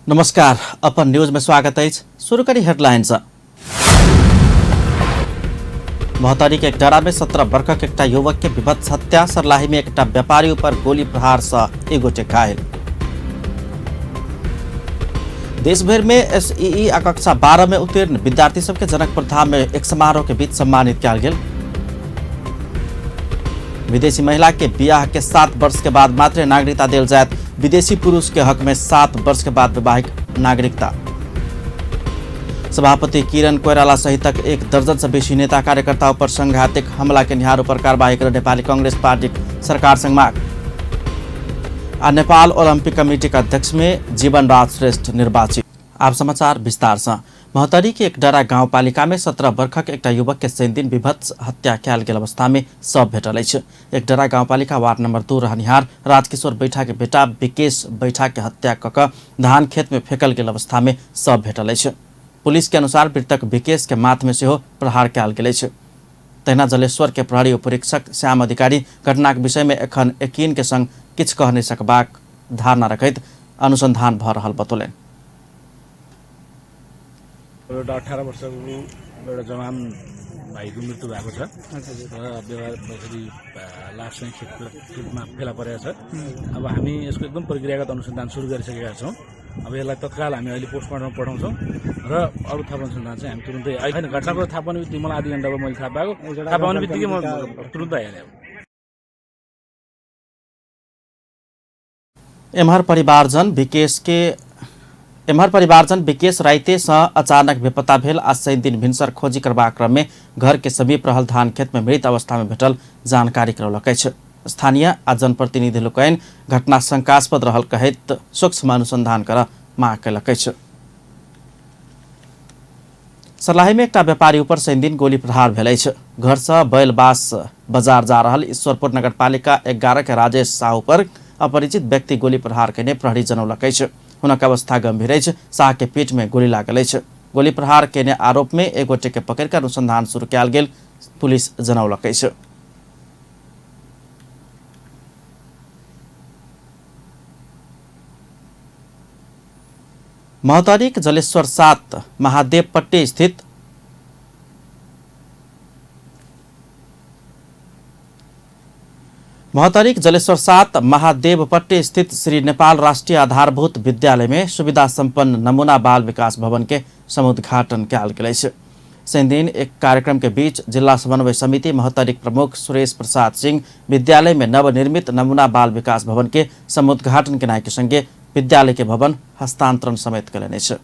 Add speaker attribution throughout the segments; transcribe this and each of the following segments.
Speaker 1: नमस्कार, अपन न्यूज में स्वागत अछि। शुरू करी हेडलाइन से। महोत्तरी के एकडारा में 17 वर्षक एकटा युवक के विभत्स हत्या, सरलाही में एकटा व्यापारी ऊपर गोली प्रहार से एक गोटे घायल। देश भर में एसईई आ कक्षा 12 में उत्तीर्ण विद्यार्थी सबके जनकपुर धाम में एक समारोह के बीच सम्मानित कयल गेल। विदेशी महिला के बियाह के 7 वर्ष के बाद मात्र नागरिकता देल जायत। विदेशी पुरुष के हक में 7 वर्ष के बाद वैवाहिक नागरिकता। सभापति किरण कोइराला सहितक 1 दर्जन से बेसी नेता कार्यकर्ता पर संघातिक हमला के निहार पर कार्रवाई कर नेपाली कांग्रेस पार्टी सरकार संग माग। आ नेपाल ओलंपिक कमेटी के अध्यक्ष में जीवन राज श्रेष्ठ निर्वाचित। आप समाचार विस्तार से। महोत्तरी के एकडारा गाउँपालिका में 17 वर्षक एकटा युवक के शनि दिन विभत्स हत्या कयल गेल अवस्था में शव भेटल अछि। एकडारा गाउँपालिका वार्ड नंबर 2 रहनिहार राजकिशोर बैठा के बेटा विकेश बैठा के हत्या क क धान खेत में फेकल गेल अवस्था में शव भेटल अछि। पुलिस के अनुसार मृतक विकेश के माथ में सेहो प्रहार कयल गेल अछि। तहिना जलेश्वर के प्रहरी उपरीक्षक श्याम अधिकारी घटनाक विषय में एखन यकीन के संग किछु कह नहि सकबाक धारणा रखैत अनुसंधान भ रहल बतौलनि।
Speaker 2: एउटा 18 वर्षको एउटा जवान भाइको मृत्यु भएको छ र यसरी लास चाहिँ खेतमा फेला परेको छ। अब हामी यसको एकदम प्रक्रियागत अनुसन्धान सुरु गरिसकेका छौँ। अब यसलाई तत्काल हामी अहिले पोस्टमार्टममा पठाउँछौँ र अरू थप अनुसन्धान चाहिँ हामी तुरुन्तै होइन, घटनाको थाहा पाउने बित्तिकै मलाई आधी घन्टा भयो मैले थाहा पाएको, थाहा पाउने बित्तिकै म तुरुन्तै आइहालेँ।
Speaker 1: एम्हर परिवारजन विकेश राइते सँ अचानक बेपत्ता भेल आ शनि दिन भिनसर खोजी करबाक क्रम में घर के समीप रहल धान खेत में मृत अवस्था में भेटल जानकारी करौलक अछि। स्थानीय आ जनप्रतिनिधि लोकनि घटना शंकास्पद रहल कहैत सूक्ष्म अनुसंधान कर माग कयलक अछि। सर्लाही में एकटा व्यापारी ऊपर शनि दिन गोली प्रहार भेल अछि। घर सँ बैलबास बाजार जा रहल ईश्वरपुर नगरपालिका 11 के राजेश साहू पर अपरिचित व्यक्ति गोली प्रहार कयने प्रहरी जनौलक अछि। हुनक अवस्था गंभीर अछि। शाह के पीठ में गोली लागल अछि। गोली प्रहार कयने आरोप में एक गोटे के पकड़ि कऽ अनुसंधान शुरू कयल गेल पुलिस जनौलक अछि। महोत्तरीक जलेश्वर 7 महादेवपट्टी स्थित महोत्तरीक जलेश्वर 7 महादेवपट्टी स्थित श्री नेपाल राष्ट्रीय आधारभूत विद्यालय में सुविधा संपन्न नमूना बाल विकास भवन के समुद्घाटन कयल गेल अछि। शनिदिन एक कार्यक्रम के बीच जिला समन्वय समिति महोत्तरीक प्रमुख सुरेश प्रसाद सिंह विद्यालय में नवनिर्मित नमूना बाल विकास भवन के समुद्घाटन केनाइ के संगे विद्यालय के भवन हस्तांतरण समेत कयलनि अछि।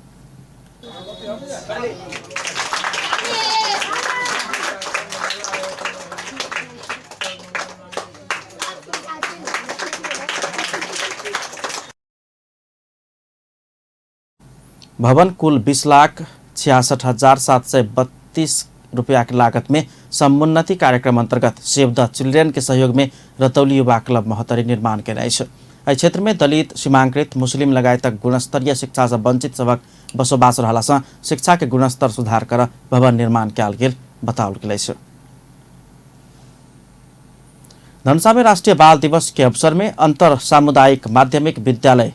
Speaker 1: भवन कुल 20,66,732 रुपया के लागत में समुन्नति कार्यक्रम अंतर्गत सेव द चिल्ड्रेन के सहयोग में रतौली युवा क्लब महोत्तरी निर्माण केने अछि। एहि क्षेत्र में दलित, सीमांकृत, मुस्लिम लगायतक गुणस्तरीय शिक्षा से वंचित सभक बसोबास रहला सँ शिक्षा के गुणस्तर सुधार कर भवन निर्माण कयल गेल बताओल गेल अछि। धनुषा में राष्ट्रीय बाल दिवस के अवसर में अंतर सामुदायिक माध्यमिक विद्यालय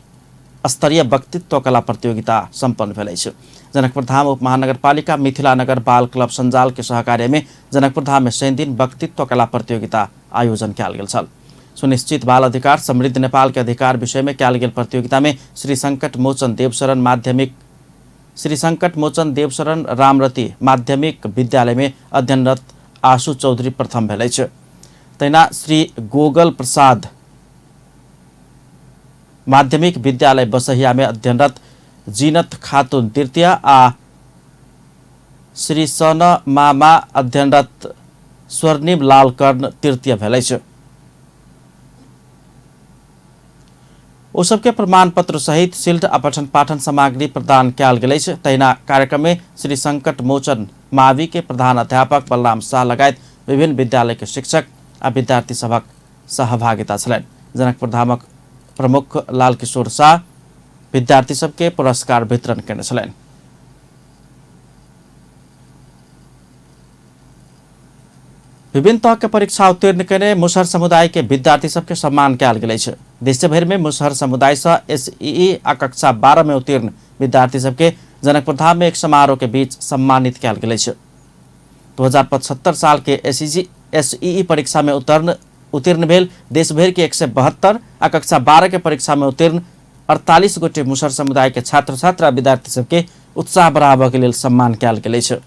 Speaker 1: स्तरीय वक्तित्व कला प्रतियोगिता सम्पन्न भेल अछि। जनकपुर धाम उप महानगरपालिका मिथिला नगर बाल क्लब संजाल के सहकार्य में जनकपुर धाम में शनि दिन वक्तित्व कला प्रतियोगिता आयोजन कयल गेल छल। सुनिश्चित बाल अधिकार समृद्ध नेपाल के अधिकार विषय में कयल गेल प्रतियोगिता में श्री संकट मोचन देवशरण माध्यमिक श्री संकट मोचन देवशरण रामरति माध्यमिक विद्यालय में अध्ययनरत आशु चौधरी प्रथम भेल अछि। तहिना श्री गोगल प्रसाद माध्यमिक विद्यालय बसहिया में अध्ययनरत जीनत खातून तृतीय आ श्री सन मामा अध्ययनरत स्वर्णिम लाल कर्ण तृतीय भेल अछि। ओ सबके प्रमाण पत्र सहित शिल्ड आ पठन पाठन सामग्री प्रदान कयल गेल अछि। तहिना कार्यक्रम में श्री संकट मोचन मावी के प्रधान अध्यापक बलराम शाह लगायत विभिन्न विद्यालय के शिक्षक आ विद्यार्थी सभक सहभागिता छलनि। जनकपुर धामक प्रमुख लालकिशोर शाह विद्यार्थी सबके पुरस्कार वितरण केने छलनि। विभिन्न तह के परीक्षा उत्तीर्ण केने मुसहर समुदाय के विद्यार्थी सबके सम्मान कयल गेल अछि। देशभरि में मुसहर समुदाय से एसईई आ कक्षा 12 में उत्तीर्ण विद्यार्थी सबके जनकपुरधाम में एक समारोह के बीच सम्मानित कयल गेल अछि। 2075 साल के एसईई परीक्षा में उत्तीर्ण भेल देशभरि के 172 आ कक्षा 12 के परीक्षा में उत्तीर्ण 48 गोटे मुसहर समुदाय के छात्र छात्रा विद्यार्थी सबके उत्साह बढ़ाबऽ के लेल सम्मान कयल गेल अछि।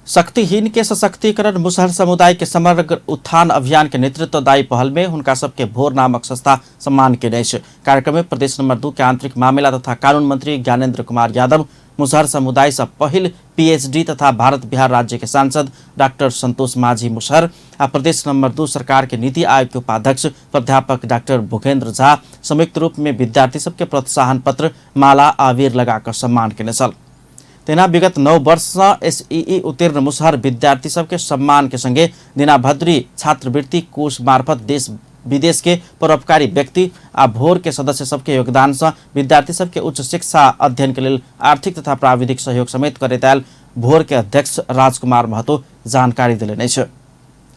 Speaker 1: शक्तिहीन के सशक्तिकरण मुसहर समुदाय के समग्र उत्थान अभियान के नेतृत्वदायी पहल में हुनका सबके भोर नामक संस्था सम्मान केने अछि। कार्यक्रम में प्रदेश नंबर 2 के आंतरिक मामिला तथा कानून मंत्री ज्ञानेन्द्र कुमार यादव, मुसहर समुदाय से पहिल पीएचडी तथा भारत बिहार राज्य के सांसद डॉक्टर संतोष माझी मुसहर आ प्रदेश नंबर 2 सरकार के नीति आयोग के उपाध्यक्ष प्राध्यापक डॉक्टर भूखेंद्र झा संयुक्त रूप में विद्यार्थी सबके प्रोत्साहन पत्र माला आबिर लगाकर सम्मान केने छल। तेना विगत 9 वर्ष से एसईई उत्तीर्ण मुसहर विद्यार्थी सबके सम्मान के संगे दीनाभद्री छात्रवृत्ति कोष मार्फत देश विदेश के परोपकारी व्यक्ति आ भोर के सदस्य सबके योगदान से विद्यार्थी सबके उच्च शिक्षा अध्ययन के लेल आर्थिक तथा प्राविधिक सहयोग समेत करैत आयल भोर के अध्यक्ष राजकुमार महतो जानकारी देलनि अछि।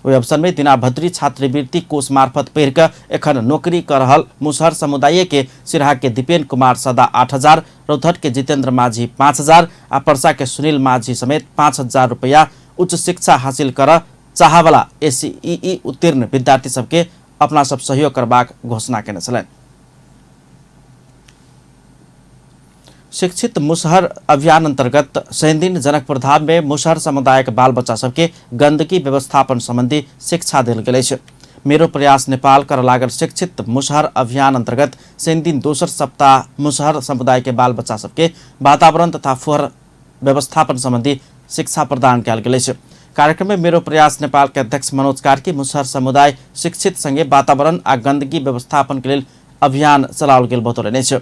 Speaker 1: ओहि अवसर में दीनाभद्री छात्रवृत्ति कोष मार्फत पढ़ि कऽ एखन नौकरी कर रहल मुसहर समुदाय के सिरहा के दीपेन कुमार सदा 8000, रौतहट के जितेंद्र माझी 5000 आ परसा के सुनील माझी समेत 5000 रुपया उच्च शिक्षा हासिल कर चाहवला एसईई उत्तीर्ण विद्यार्थी सबके अपना सब सहयोग करबाक घोषणा केने छलनि। शिक्षित मुसहर अभियान अंतर्गत शनिदिन जनकपुरधाम में मुसहर समुदायक बाल बच्चा सबके गंदगी व्यवस्थापन संबंधी शिक्षा देल गेल अछि। मेरो प्रयास नेपाल कर लागल शिक्षित मुसहर अभियान अंतर्गत शनिदिन दोसर सप्ताह मुसहर समुदाय के बाल बच्चा सबके वातावरण तथा फोहर व्यवस्थापन संबंधी शिक्षा प्रदान कयल गेल अछि। कार्यक्रम में मेरो प्रयास नेपाल के अध्यक्ष मनोज कार्की मुसहर समुदाय शिक्षित संगे वातावरण आ गंदगी व्यवस्थापन के लेल अभियान चलाओल गेल बतौलनि अछि।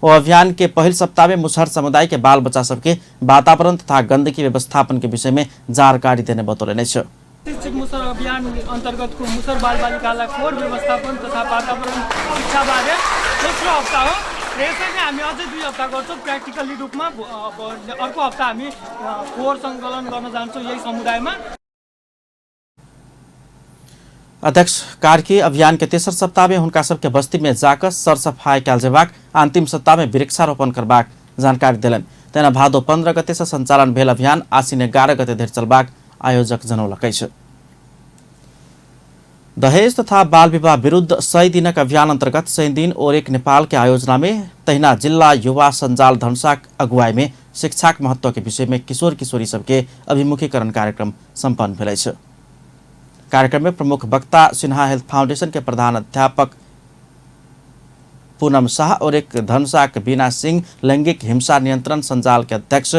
Speaker 1: ओ अभियान के पहिल सप्ताह में मुसहर समुदाय के बाल बच्चा सबके वातावरण तथा गंदगी व्यवस्थापन के विषय में जानकारी देने बतौलनि अछि।
Speaker 3: शिक्षित मुसहर अभियान अंतर्गत को मुसहर बाल बालिकालाई फोहोर व्यवस्थापन तथा वातावरण शिक्षा बारे दोस्रो हप्ता हो र यसरी नै हामी अझै 2 हप्ता गर्छौँ प्र्याक्टिकली रूपमा। अर्को हप्ता हामी फोहोर सङ्कलन गर्न जान्छौँ यही समुदायमा।
Speaker 1: अध्यक्ष कार्की अभियान के तेसर सप्ताह में हुनका सबके बस्ती में जाकर सरसफाई कयल जेबाक, अंतिम सप्ताह में वृक्षारोपण करबाक जानकारी देलनि। तेना भादो 15 गते से संचालन भेल अभियान आसिन 11 गते धरि चलबाक आयोजक जनौलक अछि। दहेज तथा बाल विवाह विरुद्ध 100 दिनक अभियान अंतर्गत 100 दिन और एक नेपाल के आयोजना में तहिना जिल्ला युवा सञ्जाल धनुषाक अगुवाई में शिक्षाक महत्व के विषय में किशोर किशोरी सबके अभिमुखीकरण कार्यक्रम सम्पन्न भेल अछि। कार्यक्रम में प्रमुख वक्ता सिन्हा हेल्थ फाउंडेशन के प्रधान अध्यापक पूनम शाह और एक धनुषाक बीना सिंह, लैंगिक हिंसा नियंत्रण संजाल के अध्यक्ष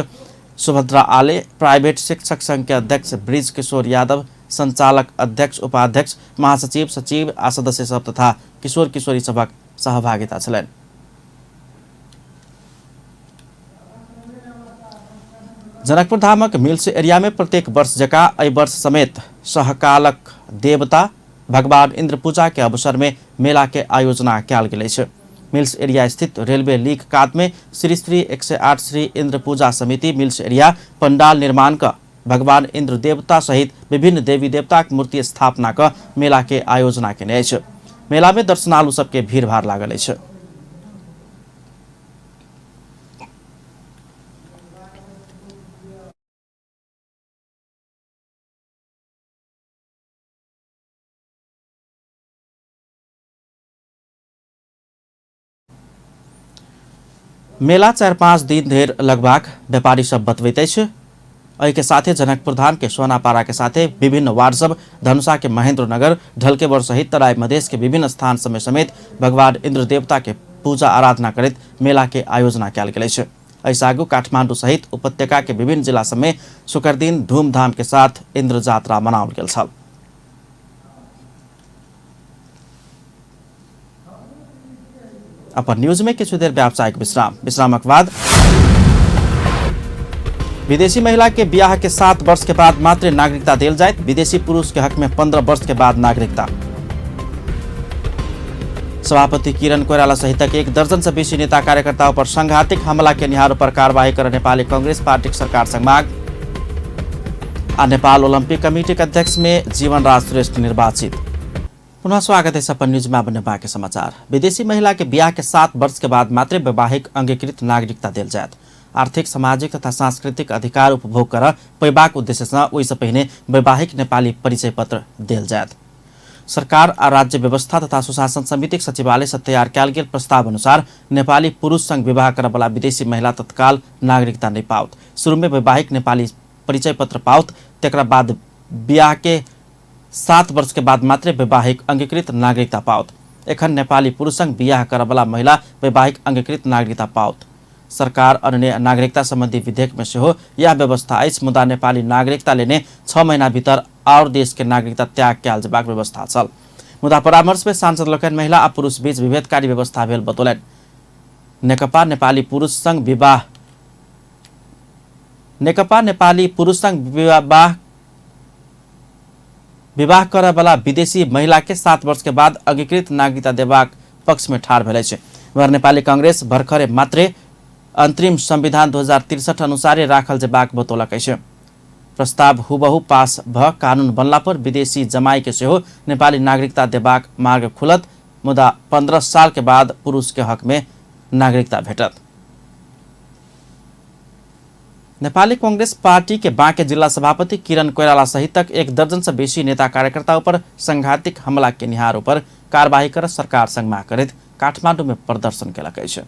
Speaker 1: सुभद्रा आले, प्राइवेट शिक्षक संघ के अध्यक्ष ब्रिज किशोर यादव, संचालक अध्यक्ष उपाध्यक्ष महासचिव सचिव आ सदस्य सब तथा किशोर किशोरी सभक सहभागिता छलनि। जनकपुर धामक मिल्स एरिया में प्रत्येक वर्ष जकाँ एहि वर्ष समेत सहकालक देवता भगवान इंद्र पूजा के अवसर में मेला के आयोजना कयल गेल अछि। मिल्स एरिया स्थित रेलवे लीक कात में श्री श्री 108 श्री इंद्र पूजा समिति मिल्स एरिया पंडाल निर्माण क भगवान इंद्र देवता सहित विभिन्न देवी देवताक मूर्ति स्थापना क मेला के आयोजना केने अछि। मेला में दर्शनालु सबके भीड़भाड़ लागल अछि। मेला 4-5 दिन धरि लगबाक व्यापारी सब बतबैत अछि। एहि के साथे जनकपुर धाम के सोनापारा के साथे विभिन्न वार्ड सब, धनुषा के महेंद्रनगर, ढलकेबर सहित तराई मधेश के विभिन्न स्थान समय समेत भगवान इंद्र देवता के पूजा आराधना करैत मेला के आयोजना कयल गेल अछि। एहिसँ आगू काठमांडू सहित उपत्यका के विभिन्न जिला सब में शुक्र दिन धूमधाम के साथ इंद्र यात्रा मनाओल गेल छल। अपन न्यूज में किछु देर व्यावसायिक विश्राम, विश्रामक बाद विदेशी महिला के ब्याह के 7 वर्ष के बाद मात्र नागरिकता देल जाए, विदेशी पुरुष के हक में 15 वर्ष के बाद नागरिकता। सभापति किरण कोइराला सहितक एक दर्जन से बेसी नेता कार्यकर्ता पर संघातिक हमला केनिहार पर कारवाही कर नेपाली कांग्रेस पार्टीक सरकार संग माग। आ नेपाल ओलंपिक कमिटी के अध्यक्ष में जीवनराज श्रेष्ठ निर्वाचित। पुनः स्वागत है अपन न्यूज में बने बाकी समाचार। विदेशी महिला के बियाह के 7 वर्ष के बाद मात्रै वैवाहिक अंगीकृत नागरिकता देल जायत। आर्थिक, सामाजिक तथा सांस्कृतिक अधिकार उपभोग कर पैबाक उद्देश्यसँ ओहिसँ पहिने वैवाहिक नेपाली परिचय पत्र देल जायत। सरकार आ राज्य व्यवस्था तथा सुशासन समितिक सचिवालय से तैयार कयल गेल प्रस्ताव अनुसार नेपाली पुरुष संग विवाह करऽवला विदेशी महिला तत्काल नागरिकता नहि पाओत। शुरू में वैवाहिक नेपाली परिचय पत्र पाओत, तकरा बाद बियाह के 7 वर्ष के बाद मात्रै वैवाहिक अंगीकृत नागरिकता पाओत। एखन नेपाली पुरुष संग बियाह करऽवला महिला वैवाहिक अंगीकृत नागरिकता पाओत। सरकार अन्य नागरिकता सम्बन्धी विधेयक में सेहो यह व्यवस्था अछि, मुदा नेपाली नागरिकता लेने 6 महीना भीतर और देश के नागरिकता त्याग कयल जेबाक व्यवस्था छल। मुदा परामर्श में सांसद लोकनि महिला आ पुरुष बीच विभेदकारी व्यवस्था भेल बतौलनि। नेकपा नेपाली पुरुष संग विवाह करऽवला विदेशी महिला के 7 वर्ष के बाद अंगीकृत नागरिकता देबाक पक्ष में ठाढ़ भेल अछि। उम्हर नेपाली कांग्रेस भर्खरे मात्रे अंतरिम संविधान 2063 अनुसारे राखल जेबाक बतौलक अछि। प्रस्ताव हुबहु पास भ कानून बनला पर विदेशी जमाई के सेहो नेपाली नागरिकता देबाक मार्ग खुलत, मुदा 15 साल के बाद पुरुष के हक में नागरिकता भेटत। नेपाली कांग्रेस पार्टी के बाँके जिल्ला सभापति किरण कोइराला सहितक एक दर्जन से बेसी नेता कार्यकर्ता पर संघातिक हमला केनिहार पर कारबाही कर सरकार संग माग करैत काठमाडौँ में प्रदर्शन केलक अछि।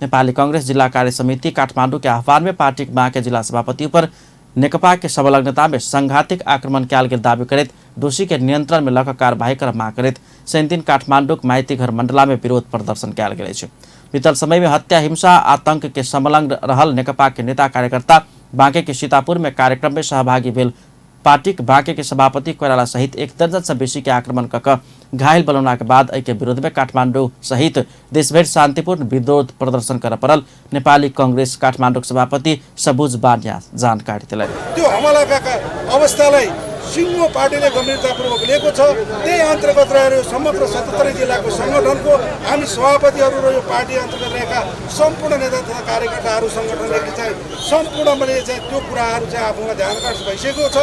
Speaker 1: नेपाली कांग्रेस जिल्ला कार्य समिति काठमाडौँ के आह्वान में पार्टी बाँके जिल्ला सभापति पर नेकपा के संलग्नता में संघातिक आक्रमण कयल गेल दावी करैत दोषी के नियंत्रण में लऽ कारबाही कर माग करैत शनिदिन काठमाडौँक माइतीघर मण्डला में विरोध प्रदर्शन कयल गेल अछि। बीतल समय में हत्या, हिंसा, आतंक के संलग्न रहल नेकपा के नेता कार्यकर्ता बाँके के सीतापुर में कार्यक्रम में सहभागी भेल पार्टीक बाँके के सभापति कोइराला सहित एक दर्जन से बेसी के आक्रमण कऽ घायल बनौला के बाद एहि के विरोध में काठमाडौँ सहित देशभरि शांतिपूर्ण विरोध प्रदर्शन करऽ पड़ल नेपाली कांग्रेस काठमाडौँक सभापति सबुज बानिया जानकारी देलनि।
Speaker 4: त्यो हमलाका अवस्थालाई सिङ्गो पार्टीले गम्भीरतापूर्वक लिएको छ। त्यही अन्तर्गत रहेर यो समग्र 77 जिल्लाको सङ्गठनको हामी सभापतिहरू र यो पार्टी अन्तर्गत रहेका सम्पूर्ण नेता तथा कार्यकर्ताहरू सङ्गठनले चाहिँ सम्पूर्णले चाहिँ त्यो कुराहरू चाहिँ आफूमा ध्यान भइसकेको छ।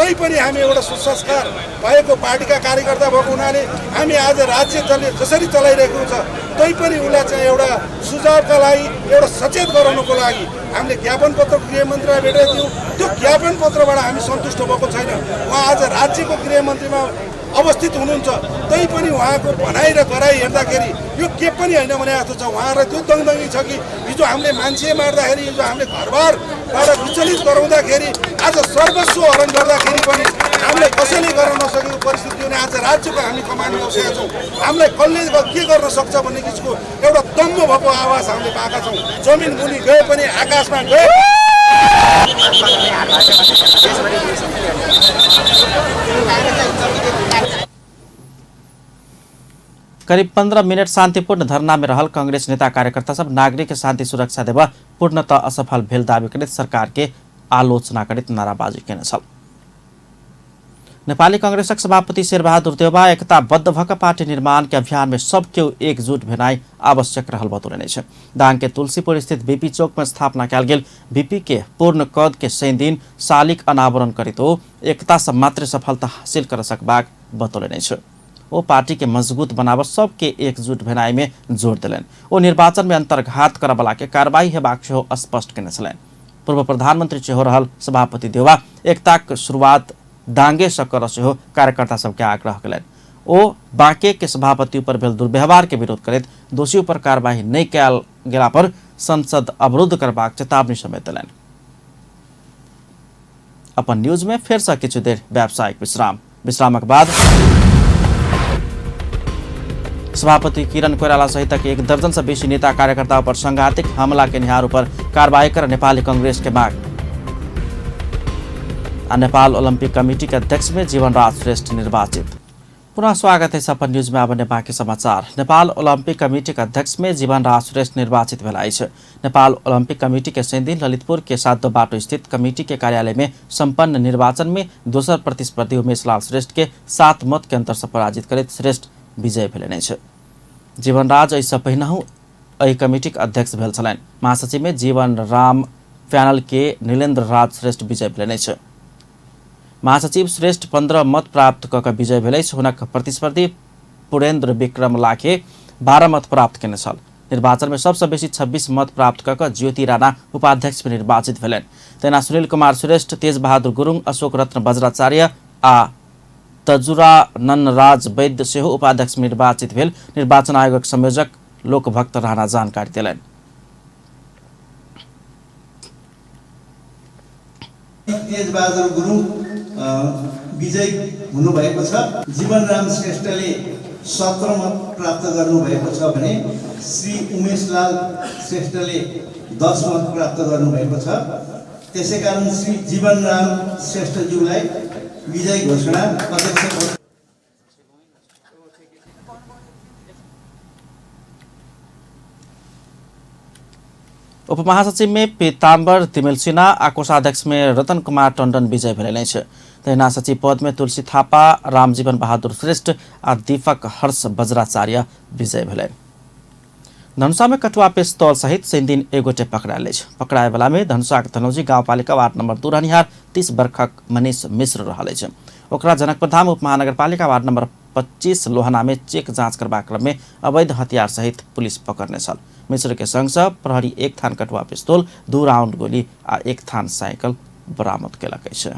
Speaker 4: तैपनि हामी एउटा सुसंस्कार भएको पार्टीका कार्यकर्ता भएको हुनाले हामी आज राज्य चले जसरी चलाइरहेको छ तैपनि उसलाई चाहिँ एउटा सुझावका लागि, एउटा सचेत गराउनको लागि हामीले ज्ञापन पत्र गृहमन्त्रीलाई भेटेका थियौँ। त्यो ज्ञापन पत्रबाट हामी सन्तुष्ट भएको छैन। उहाँ आज राज्यको गृहमन्त्रीमा अवस्थित हुनुहुन्छ, तैपनि उहाँको भनाइ र गराइ हेर्दाखेरि यो के पनि होइन भने जस्तो छ। उहाँहरूलाई त्यो दङदङ्गी छ कि हिजो हामीले मान्छे मार्दाखेरि, हिजो हामीले घरबारबाट विचलित गराउँदाखेरि, आज सर्वस्व हरण गर्दाखेरि पनि हामीले कसैले गर्न नसकेको परिस्थिति हुने आज राज्यको हामी कमान्डमा बसेका छौँ। हामीलाई कसले के गर्न सक्छ भन्ने किसिमको एउटा दम्ब भएको आवाज हामीले पाएका छौँ। जमिन मुनि गए पनि आकाशमा गए।
Speaker 1: करीब 15 मिनट शांतिपूर्ण धरना में रहल कांग्रेस नेता कार्यकर्ता सब नागरिक शांति सुरक्षा देवा पूर्णतः असफल भेल दावी करैत सरकार के आलोचना करैत नाराबाजी केने छल। नेपाली कांग्रेसक सभापति शेरबहादुर देउवा एकताबद्ध भऽ पार्टी निर्माण के अभियान में सब केओ एकजुट भेनाइ आवश्यक रहल बतौने अछि। दाङ के तुलसीपुर स्थित बीपी चौक में स्थापना कयल गेल बीपी के पूर्ण कद के शनिदिन शालिक अनावरण करैत ओ एकता से मात्र सफलता हासिल कर सकबाक बतौने अछि। ओ पार्टी के मजबूत बनाब सबके एकजुट भेनाइ में जोर देलनि। ओ निर्वाचन में अंतर्घात करबला के कार्रवाई हेबाक सेहो स्पष्ट केने छलनि। पूर्व प्रधानमंत्री सेहो रहल सभापति देउवा एकताक शुरुआत दांगे से कर सेहो कार्यकर्ता सबके आग्रह कयलनि। ओ बाँके के सभापति पर भेल दुर्व्यवहार के विरोध करैत दोषी पर कार्रवाई नहि कयल गेला पर संसद अवरुद्ध करबाक चेतावनी समेत देलनि। अपन न्यूज में फेर से किछु देर व्यावसायिक विश्राम। विश्रामक बाद सभापति किरण कोइराला सहितक एक दर्जन से बेसी नेता कार्यकर्ता पर संघातिक हमला केनिहार पर कार्रवाई कर नेपाली कांग्रेस के माग। आ नेपाल ओलंपिक कमिटी के अध्यक्ष में जीवनराज श्रेष्ठ निर्वाचित। पुनः स्वागत है अपन न्यूज में। अब बाँकी समाचार। नेपाल ओलंपिक कमिटी के अध्यक्ष में जीवनराज श्रेष्ठ निर्वाचित भेल अछि। नेपाल ओलंपिक कमिटी के शनिदिन ललितपुर के सातो बाटो स्थित कमिटी के कार्यालय में संपन्न निर्वाचन में दोसर प्रतिस्पर्धी उमेशलाल श्रेष्ठ के 7 मत के अंतर से पराजित करैत श्रेष्ठ विजय भेलनि अछि। जीवनराज एहिसँ पहिनहु एहि कमिटीक अध्यक्ष भेल छलनि। महासचिव में जीवन राम पैनल के नीलेन्द्र राज श्रेष्ठ विजय भेलनि अछि। महासचिव श्रेष्ठ 15 मत प्राप्त कऽ कऽ विजय भेल अछि। हुनक प्रतिस्पर्धी पुरेन्द्र विक्रम लाखे 12 मत प्राप्त केने छल। निर्वाचन में सबसँ बेसी 26 मत प्राप्त कऽ कऽ ज्योति राणा उपाध्यक्ष में निर्वाचित भेलनि। तहिना सुनील कुमार श्रेष्ठ, तेज बहादुर गुरुङ, अशोक रत्न वज्राचार्य आ तजुरा ननराज वैद्य सेहो उपाध्यक्ष में निर्वाचित भेल निर्वाचन आयोगक संयोजक लोकभक्त राणा जानकारी देलनि।
Speaker 5: तेजबहादुर गुरुङ विजयी हुनुभएको छ। जीवनराम श्रेष्ठले 17 मत प्राप्त गर्नुभएको छ भने श्री उमेशलाल श्रेष्ठले 10 मत प्राप्त गर्नुभएको छ। त्यसैकारण श्री जीवनराम श्रेष्ठज्यूलाई विजयी घोषणा अध्यक्ष।
Speaker 1: उपमहासचिव में पीताम्बर तिमिल सिन्हा आ कोषाध्यक्ष में रतन कुमार टंडन विजय भेलनि अछि। तहिना सचिव पद में तुलसी थापा, रामजीवन बहादुर श्रेष्ठ आ दीपक हर्ष वज्राचार्य विजय भेलनि। धनुषा में कटुआ पिस्तौल सहित शनिदिन एक गोटे पकड़ायल अछि। पकड़ाय वाला में धनुषाक धनौजी गाउँपालिका वार्ड नंबर 2 रहनिहार 30 वर्षक मनीष मिश्र रहल अछि। ओकरा जनकपुरधाम उपमहानगरपालिका वार्ड नंबर 25 लोहना में चेक जांच करबाक क्रम में अवैध हथियार सहित पुलिस पकड़ने छल। मिश्र के संग से प्रहरी 1 थान कटुआ पिस्तौल, 2 राउंड गोली आ 1 थान साइकिल बरामद केलक अछि।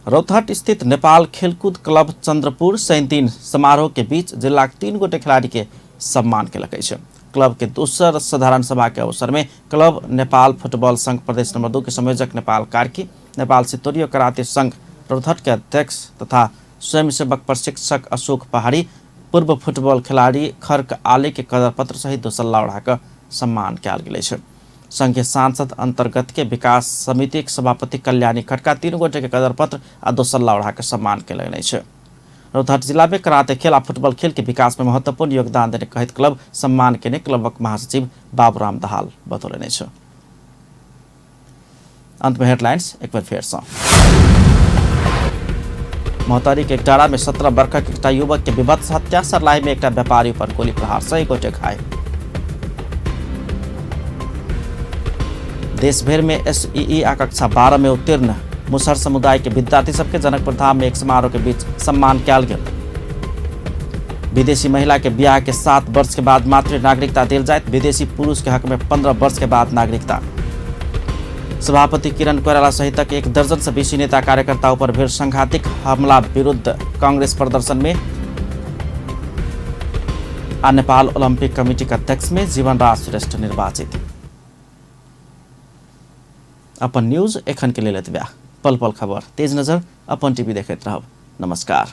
Speaker 1: रौतहट स्थित नेपाल खेलकूद क्लब चंद्रपुर शनिदिन समारोह के बीच जिलाक 3 गोटे खिलाड़ी के सम्मान केलक अछि। क्लब के दोसर साधारण सभा के अवसर में क्लब नेपाल फुटबॉल संघ प्रदेश नंबर 2 के संयोजक नेपाल कार्की, नेपाल सितोरियो कराते संघ रौतहट के अध्यक्ष तथा स्वयंसेवक प्रशिक्षक अशोक पहाड़ी, पूर्व फुटबॉल खिलाड़ी खर्क आले के कदरपत्र सहित दोसल्ला ओढ़ाकऽ सम्मान कयल गेल अछि। संघ के सांसद अंतर्गत के विकास समिति के सभापति कल्याणी खड़का 3 गोटे के कदरपत्र आ दोसल्ला ओढ़ाकऽ सम्मान कयलनि अछि। रौतहट जिला में कराते खेल आ फुटबॉल खेल के विकास में महत्वपूर्ण योगदान देने कहैत क्लब सम्मान केने क्लबक महासचिव बाबूराम दाहाल बतौलनि अछि। अंत में हेडलाइंस एक बार फेर सँ। महोत्तरी के एकटारा में 17 वर्षक एकटा युवक के विभत्स हत्या, सरलाही में एकटा व्यापारी पर गोली प्रहार से 1 गोटे घायल। देशभर में एसईई आ कक्षा 12 में उत्तीर्ण मुसहर समुदाय के विद्यार्थी सबके जनकपुर धाम में एक समारोह के बीच सम्मान कयल गेल। विदेशी महिला के ब्याह के 7 वर्ष के बाद मातृ नागरिकता देल जायत, विदेशी पुरुष के हक में 15 वर्ष के बाद नागरिकता। सभापति किरण कोइराला सहितक 1 दर्जन से बेसी नेता कार्यकर्ता पर भेल सांघातिक हमला विरुद्ध कांग्रेस प्रदर्शन में आ नेपाल ओलंपिक कमिटी के अध्यक्ष में जीवनराज श्रेष्ठ निर्वाचित। अपन न्यूज एखन के लेल एतबे। पल पल खबर, तेज नजर, अपन टीवी देखैत रहब। नमस्कार।